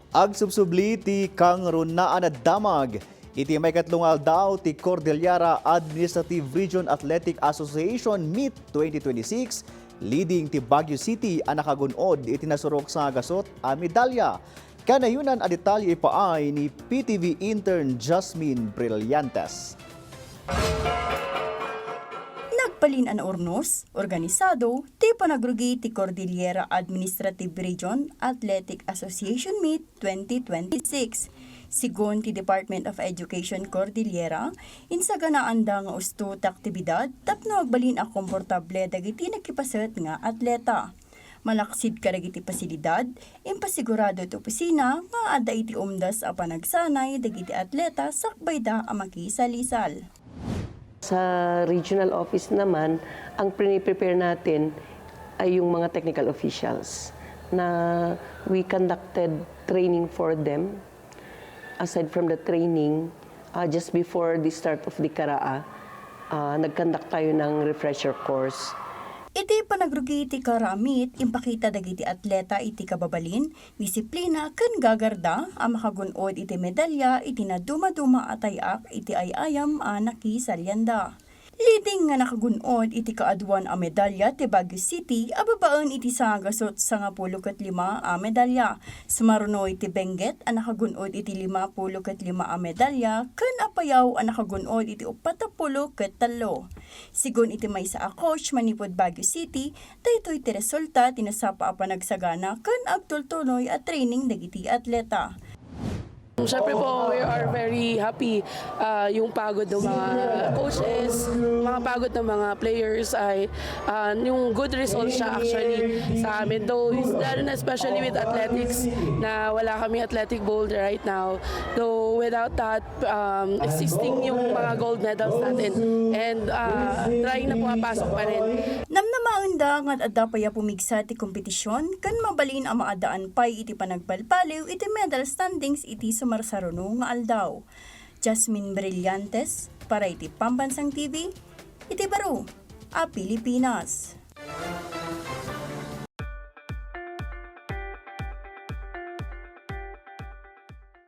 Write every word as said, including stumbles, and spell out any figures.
Agsubsubli ti kangrunaan a damag iti maikatlo nga aldaw ti Cordillera Administrative Region Athletic Association Meet twenty twenty-six, leading ti Baguio City a nakagun-od iti nasurok sa gasut a medalya. Kanayonan a detalye ipaay ni P T V intern Jasmine Brillantes. Nagbalin a naurnos, organisado, ti panagrugi ti Cordillera Administrative Region Athletic Association Meet twenty twenty-six. Sigun ti Department of Education Cordillera, insaganaanda nga usto ti aktibidad tapno agbalin a komportable dagiti nagkipaset nga atleta. Malaksid kadagiti pasilidad, impasigurado ti opisina nga adda iti umdas a panagsanay dagiti atleta sakbayda a makisalisal. Sa regional office naman, ang piniprepare natin ay yung mga technical officials na we conducted training for them. Aside from the training, uh, just before the start of the CARAA, uh, nag-conduct tayo ng refresher course. Iti panagrugi iti CARAA Meet, impakita dagiti atleta iti kababalin, disiplina ken gagarda a makagun-od iti medalya iti nadumaduma a tay-ak iti ay-ayam a nakisalianda. Leading nga nakagun-od iti kaaduan a medalya ti Baguio City a babaen iti sangagasut sangapulo ket lima a medalya. Sumaruno iti Benguet a nakagun-od iti lima pulo ket lima a medalya ken Apayao a nakagun-od iti uppat a pulo ket tallo. Sigun iti maysa a coach manipud Baguio City, daytoy ti resulta ti nasapa a panagsagana ken agtultuloy a training dagiti atleta. Siyempre po, we are very happy. Ah, yung pagod ng mga coaches, mga pagod ng mga players ay ah, yung good result siya actually sa amin. Though, lalo na especially with athletics, na wala kami athletic bowl right now. Though, without that, um, existing yung mga gold medals natin. And uh, trying na pumapasok pa rin. Namnamaenda nga adda pay a pumigsa ti kompetisyon ken mabalin a maaddaan pay iti panagbalbaliw iti medal standings iti sumarsaruno nga aldaw. Jasmine Brillantes para iti Pambansang T V, iti baro a Pilipinas.